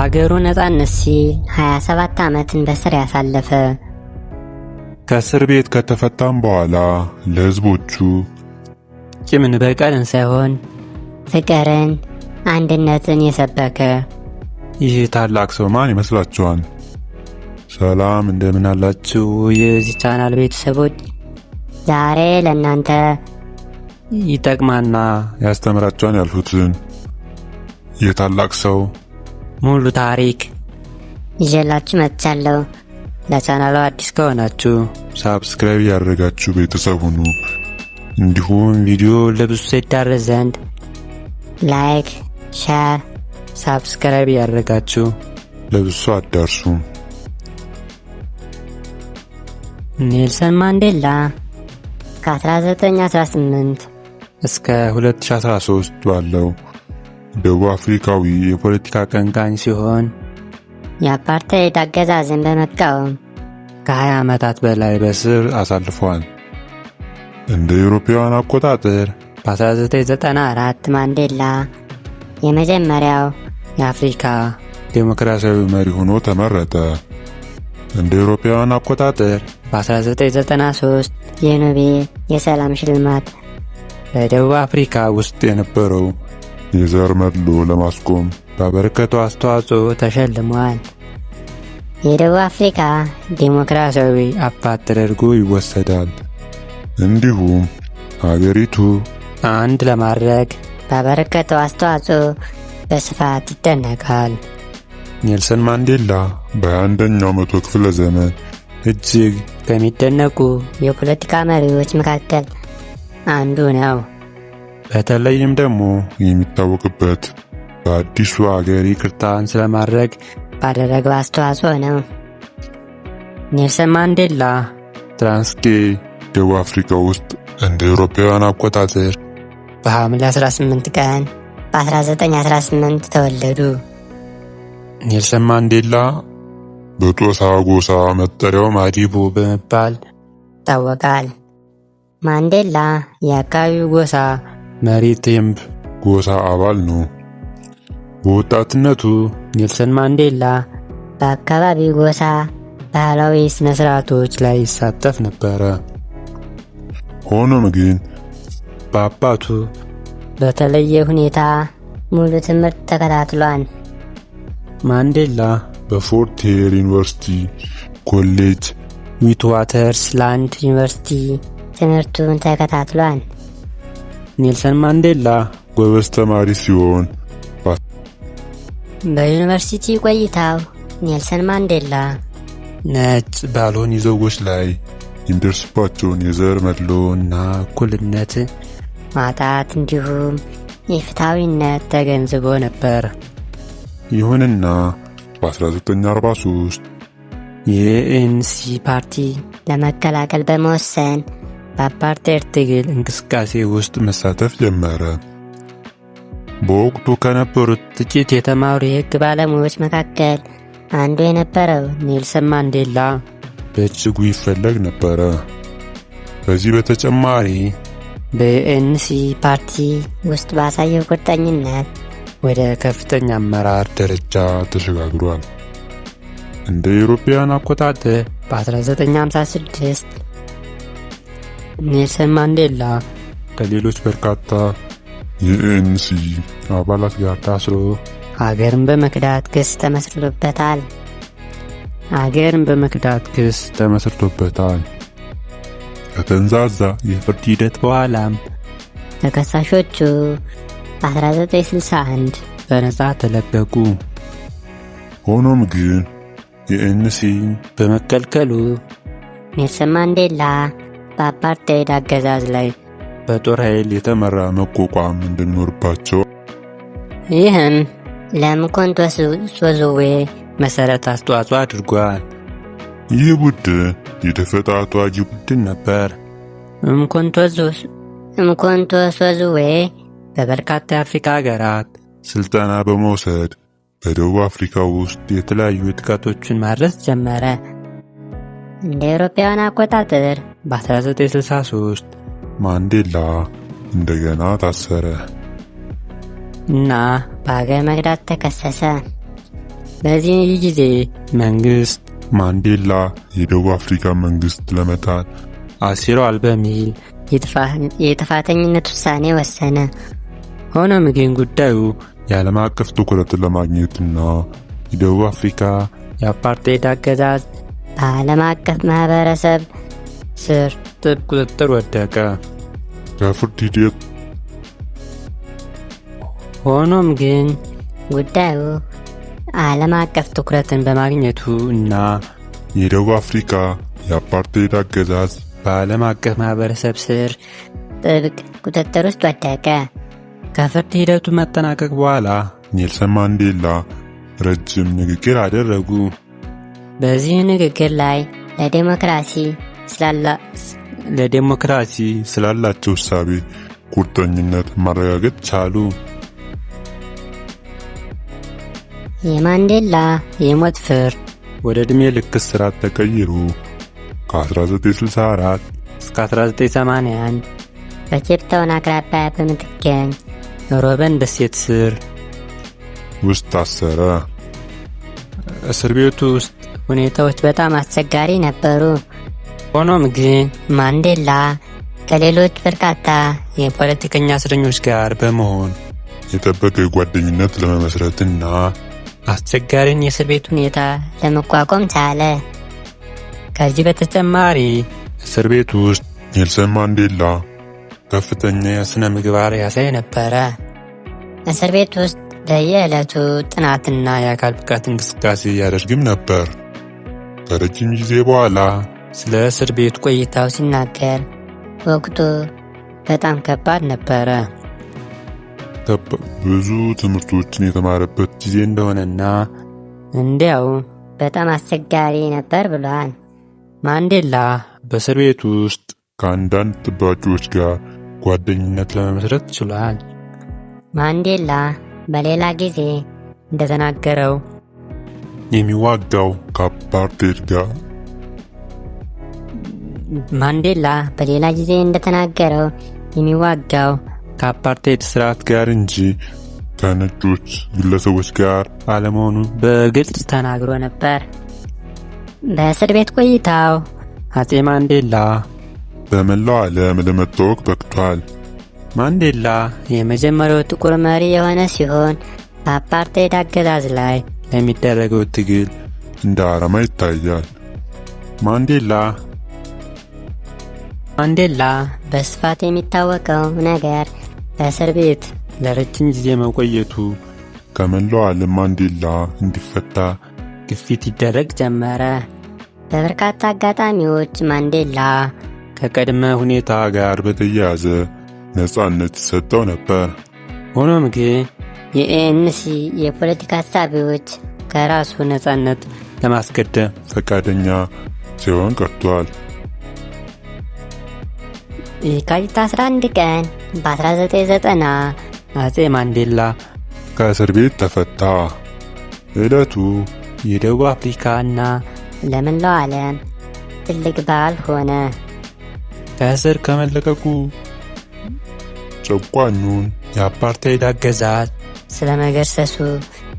ለሀገሩ ነጻነት ሲል 27 ዓመትን በስር ያሳለፈ፣ ከእስር ቤት ከተፈታም በኋላ ለሕዝቦቹ ቂምን በቀልን ሳይሆን ፍቅርን፣ አንድነትን የሰበከ ይህ ታላቅ ሰው ማን ይመስላችኋል? ሰላም እንደምን አላችሁ? የዚህ ቻናል ቤተሰቦች ዛሬ ለእናንተ ይጠቅማና ያስተምራቸዋል ያልሁትን የታላቅ ሰው ሙሉ ታሪክ ይዤላችሁ መጥቻለሁ። ለቻናሉ አዲስ ከሆናችሁ subscribe ያደረጋችሁ ቤተሰብ ሁኑ። እንዲሁም ቪዲዮ ለብዙ ሰው ይዳረስ ዘንድ like፣ share፣ subscribe ያደረጋችሁ ለብዙ ሰው አዳርሱ። ኔልሰን ማንዴላ ከ1918 እስከ 2013 ባለው ደቡብ አፍሪካዊ የፖለቲካ አቀንቃኝ ሲሆን የአፓርታይድ አገዛዝን በመቃወም ከ20 ዓመታት በላይ በእስር አሳልፈዋል። እንደ አውሮፓውያን አቆጣጠር በ1994 ማንዴላ የመጀመሪያው የአፍሪካ ዴሞክራሲያዊ መሪ ሆኖ ተመረጠ። እንደ አውሮፓውያን አቆጣጠር በ1993 የኖቤል የሰላም ሽልማት በደቡብ አፍሪካ ውስጥ የነበረው የዘር መድሎ ለማስቆም ባበረከተው አስተዋጽኦ ተሸልሟል። የደቡብ አፍሪካ ዴሞክራሲያዊ አባት ተደርጎ ይወሰዳል። እንዲሁም ሀገሪቱ አንድ ለማድረግ ባበረከተው አስተዋጽኦ በስፋት ይደነቃል። ኔልሰን ማንዴላ በ21ኛው መቶ ክፍለ ዘመን እጅግ ከሚደነቁ የፖለቲካ መሪዎች መካከል አንዱ ነው። በተለይም ደግሞ የሚታወቅበት በአዲሱ ሀገር ይቅርታን ስለማድረግ ባደረገው አስተዋጽኦ ነው። ኔልሰን ማንዴላ ትራንስኬ ደቡብ አፍሪካ ውስጥ እንደ አውሮፓውያን አቆጣጠር በሐምሌ 18 ቀን በ1918 ተወለዱ። ኔልሰን ማንዴላ በጦሳ ጎሳ መጠሪያው ማዲቦ በመባል ይታወቃል። ማንዴላ የአካባቢው ጎሳ መሪ ቴምብ ጎሳ አባል ነው። በወጣትነቱ ኔልሰን ማንዴላ በአካባቢው ጎሳ ባህላዊ ስነ ስርዓቶች ላይ ይሳተፍ ነበረ። ሆኖም ግን በአባቱ በተለየ ሁኔታ ሙሉ ትምህርት ተከታትሏል። ማንዴላ በፎርት ሄር ዩኒቨርሲቲ ኮሌጅ ዊትዋተርስራንድ ዩኒቨርሲቲ ትምህርቱን ተከታትሏል። ኔልሰን ማንዴላ ጎበዝ ተማሪ ሲሆን በዩኒቨርሲቲ ቆይታው ኔልሰን ማንዴላ ነጭ ባልሆኑ ዜጎች ላይ የሚደርስባቸውን የዘር መድሎ እና እኩልነት ማጣት እንዲሁም የፍትሐዊነት ተገንዝቦ ነበር። ይሁንና በ1943 የኤኤንሲ ፓርቲ ለመቀላቀል በመወሰን በአፓርታይድ ትግል እንቅስቃሴ ውስጥ መሳተፍ ጀመረ። በወቅቱ ከነበሩት ጥቂት የተማሩ የሕግ ባለሙያዎች መካከል አንዱ የነበረው ኔልሰን ማንዴላ በእጅጉ ይፈለግ ነበረ። በዚህ በተጨማሪ በኤኤንሲ ፓርቲ ውስጥ ባሳየው ቁርጠኝነት ወደ ከፍተኛ አመራር ደረጃ ተሸጋግሯል። እንደ አውሮፓውያን አቆጣጠር በ1956 ኔልሰን ማንዴላ ከሌሎች በርካታ የኤኤንሲ አባላት ጋር ታስሮ ሀገርን በመክዳት ክስ ተመስርቶበታል። አገርን በመክዳት ክስ ተመስርቶበታል። ከተንዛዛ የፍርድ ሂደት በኋላም ተከሳሾቹ በ1961 በነጻ ተለቀቁ። ሆኖም ግን የኤኤንሲ በመከልከሉ ኔልሰን ማንዴላ በአፓርታይድ አገዛዝ ላይ በጦር ኃይል የተመራ መቋቋም እንደሚኖርባቸው ይህም ለምኮንቶ ሶዙዌ መሰረት አስተዋጽኦ አድርጓል። ይህ ቡድን የደፈጣ ተዋጊ ቡድን ነበር። ምኮንቶ ሶዙዌ በበርካታ የአፍሪካ ሀገራት ስልጠና በመውሰድ በደቡብ አፍሪካ ውስጥ የተለያዩ ጥቃቶችን ማድረስ ጀመረ። እንደ አውሮፓውያን አቆጣጠር በ1963 ማንዴላ እንደገና ታሰረ እና በሀገር መክዳት ተከሰሰ። በዚህ ጊዜ መንግስት ማንዴላ የደቡብ አፍሪካ መንግስት ለመጣል አሲሯል በሚል የጥፋተኝነት ውሳኔ ወሰነ። ሆኖም ግን ጉዳዩ የዓለም አቀፍ ትኩረትን ለማግኘትና የደቡብ አፍሪካ የአፓርታይድ አገዛዝ በዓለም አቀፍ ማህበረሰብ ስር ጥብቅ ቁጥጥር ወደቀ። ከፍርድ ሂደት ሆኖም ግን ጉዳዩ ዓለም አቀፍ ትኩረትን በማግኘቱ እና የደቡብ አፍሪካ የአፓርታይድ አገዛዝ በዓለም አቀፍ ማህበረሰብ ስር ጥብቅ ቁጥጥር ውስጥ ወደቀ። ከፍርድ ሂደቱ መጠናቀቅ በኋላ ኔልሰን ማንዴላ ረጅም ንግግር አደረጉ። በዚህ ንግግር ላይ ለዴሞክራሲ ስላላ ለዴሞክራሲ ስላላቸው እሳቤ ቁርጠኝነት ማረጋገጥ ቻሉ። የማንዴላ የሞት ፍርድ ወደ ዕድሜ ልክ እስራት ተቀይሮ ከ1964 እስከ 1981 በኬፕታውን አቅራቢያ በምትገኝ ሮበን ደሴት ስር ውስጥ ታሰረ። እስር ቤቱ ውስጥ ሁኔታዎች በጣም አስቸጋሪ ነበሩ። ሆኖም ግን ማንዴላ ከሌሎች በርካታ የፖለቲከኛ እስረኞች ጋር በመሆን የጠበቀ ጓደኝነት ለመመስረትና አስቸጋሪን የእስር ቤት ሁኔታ ለመቋቋም ቻለ። ከዚህ በተጨማሪ እስር ቤት ውስጥ ኔልሰን ማንዴላ ከፍተኛ የስነ ምግባር ያሳይ ነበረ። እስር ቤት ውስጥ በየዕለቱ ጥናትና የአካል ብቃት እንቅስቃሴ እንቅስቃሴ ያደርግም ነበር። ከረጅም ጊዜ በኋላ ስለ እስር ቤቱ ቆይታው ሲናገር ወቅቱ በጣም ከባድ ነበረ። ብዙ ትምህርቶችን የተማረበት ጊዜ እንደሆነና እንዲያውም በጣም አስቸጋሪ ነበር ብሏል። ማንዴላ በእስር ቤት ውስጥ ከአንዳንድ ጠባቂዎች ጋር ጓደኝነት ለመመስረት ችሏል። ማንዴላ በሌላ ጊዜ እንደተናገረው የሚዋጋው ከአፓርታይድ ጋር ማንዴላ በሌላ ጊዜ እንደተናገረው የሚዋጋው ከአፓርታይድ ስርዓት ጋር እንጂ ከነጮች ግለሰቦች ጋር አለመሆኑን በግልጽ ተናግሮ ነበር። በእስር ቤት ቆይታው አጼ ማንዴላ በመላው ዓለም ለመታወቅ በቅቷል። ማንዴላ የመጀመሪያው ጥቁር መሪ የሆነ ሲሆን በአፓርታይድ አገዛዝ ላይ ለሚደረገው ትግል እንደ አርማ ይታያል። ማንዴላ ማንዴላ በስፋት የሚታወቀው ነገር በእስር ቤት ለረጅም ጊዜ መቆየቱ ከመላው ዓለም ማንዴላ እንዲፈታ ግፊት ይደረግ ጀመረ። በበርካታ አጋጣሚዎች ማንዴላ ከቅድመ ሁኔታ ጋር በተያያዘ ነጻነት ይሰጠው ነበር። ሆኖም ግን የኤኤንሲ የፖለቲካ ሀሳቢዎች ከራሱ ነጻነት ለማስቀደም ፈቃደኛ ሲሆን ቀርቷል። የካቲት 11 ቀን በ1990 አጼ ማንዴላ ከእስር ቤት ተፈታ። ዕለቱ የደቡብ አፍሪካ እና ለመላው ዓለም ትልቅ በዓል ሆነ። ከእስር ከመለቀቁ ጨቋኙን የአፓርታይድ አገዛዝ ስለመገርሰሱ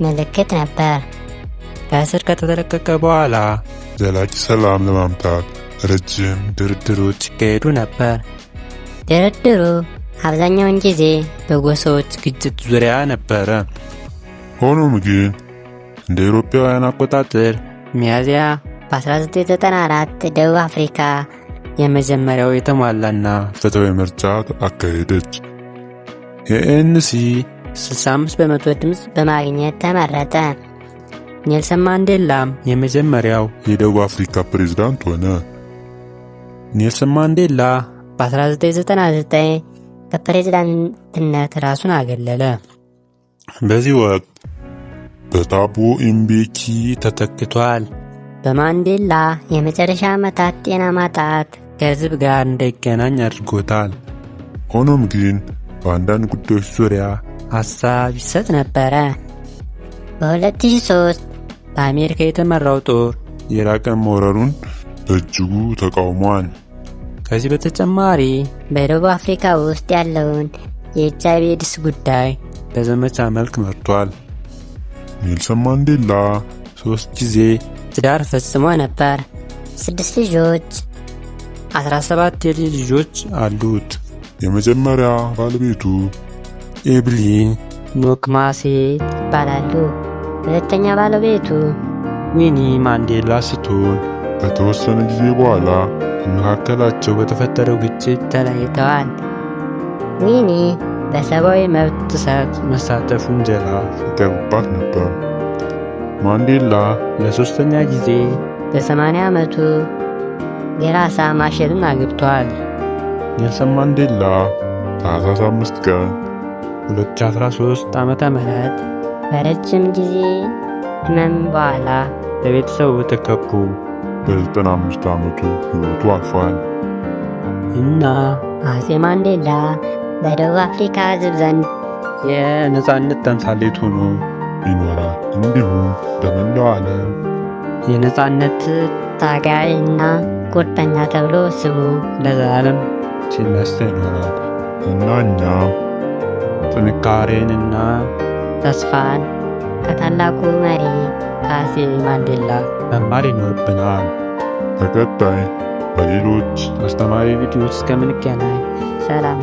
ምልክት ነበር። ከእስር ከተለቀቀ በኋላ ዘላቂ ሰላም ለማምጣት ረጅም ድርድሮች ይካሄዱ ነበር። ድርድሩ አብዛኛውን ጊዜ በጎሳዎች ግጭት ዙሪያ ነበረ። ሆኖም ግን እንደ አውሮፓውያን አቆጣጠር ሚያዝያ በ1994 ደቡብ አፍሪካ የመጀመሪያው የተሟላና ፍትሐዊ ምርጫ አካሄደች። ኤኤንሲ 65% ድምፅ በማግኘት ተመረጠ። ኔልሰን ማንዴላም የመጀመሪያው የደቡብ አፍሪካ ፕሬዝዳንት ሆነ። ኔልሰን ማንዴላ በ1999 ከፕሬዝዳንትነት ራሱን አገለለ። በዚህ ወቅት በታቦ ኢምቤኪ ተተክቷል። በማንዴላ የመጨረሻ ዓመታት ጤና ማጣት ከህዝብ ጋር እንዳይገናኝ አድርጎታል። ሆኖም ግን በአንዳንድ ጉዳዮች ዙሪያ ሀሳብ ይሰጥ ነበረ። በ2003 በአሜሪካ የተመራው ጦር ኢራቅን መውረሩን በእጅጉ ተቃውሟል። ከዚህ በተጨማሪ በደቡብ አፍሪካ ውስጥ ያለውን የኤች አይቪ ኤድስ ጉዳይ በዘመቻ መልክ መርቷል። ኔልሰን ማንዴላ 3 ጊዜ ትዳር ፈጽሞ ነበር። 6 ልጆች፣ 17 የልጅ ልጆች አሉት። የመጀመሪያ ባለቤቱ ኤብሊን ኖክማሴ ይባላሉ። ሁለተኛ ባለቤቱ ዊኒ ማንዴላ ስትሆን ከተወሰነ ጊዜ በኋላ በመካከላቸው በተፈጠረው ግጭት ተለይተዋል። ዊኒ በሰብአዊ መብት ጥሰት መሳተፍ ውንጀላ ሲቀርብባት ነበር። ማንዴላ ለሶስተኛ ጊዜ በ80 ዓመቱ ግራሳ ማሼልን አግብቷል። ኔልሰን ማንዴላ ታህሳስ 5 ቀን 2013 ዓመተ ምህረት በረጅም ጊዜ ህመም በኋላ በቤተሰቡ ተከቦ በ95 ዓመቱ ሕይወቱ አልፏል። እና አጼ ማንዴላ በደቡብ አፍሪካ ሕዝብ ዘንድ የነጻነት ተምሳሌት ሆኖ ይኖራል። እንዲሁም በመላው ዓለም የነጻነት ታጋይ እና ቁርጠኛ ተብሎ ስሙ ለዘላለም ሲነሳ ይኖራል። እና እኛም ጥንካሬንና ተስፋን ከታላቁ መሪ ከአጼ ማንዴላ መማር ይኖርብናል። በቀጣይ በሌሎች አስተማሪ ቪዲዮዎች እስከምንገናኝ ሰላም።